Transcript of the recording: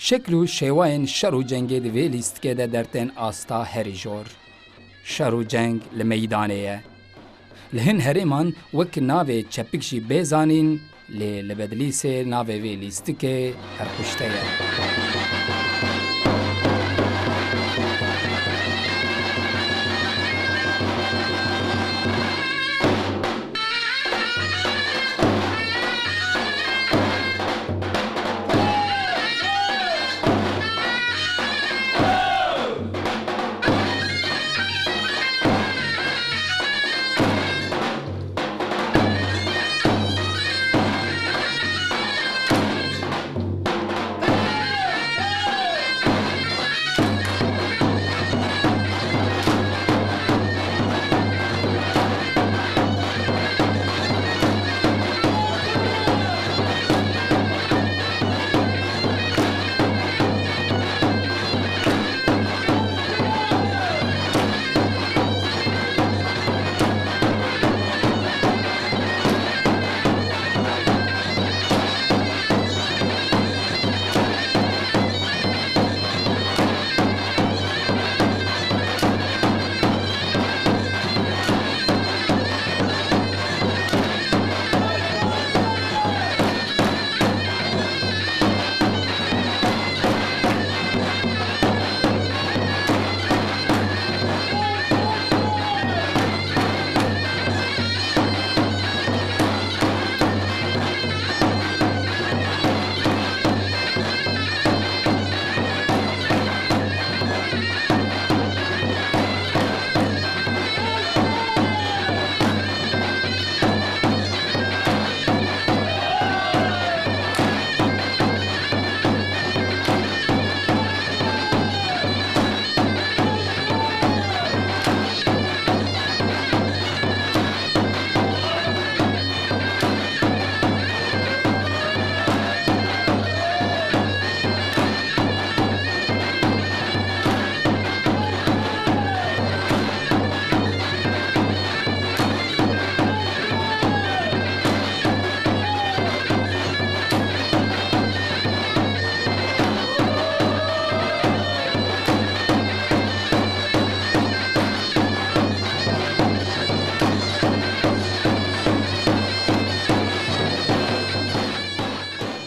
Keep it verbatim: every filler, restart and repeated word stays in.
Şekl û şêwayên şer û cengê di vê lîstikê de dertên asta herî jor. Şer û ceng li meydanê ye. Li hin herêman wek navê çepik jî bê zanîn, lê li Bedlîsê navê vê lîstikê herxuşte ye.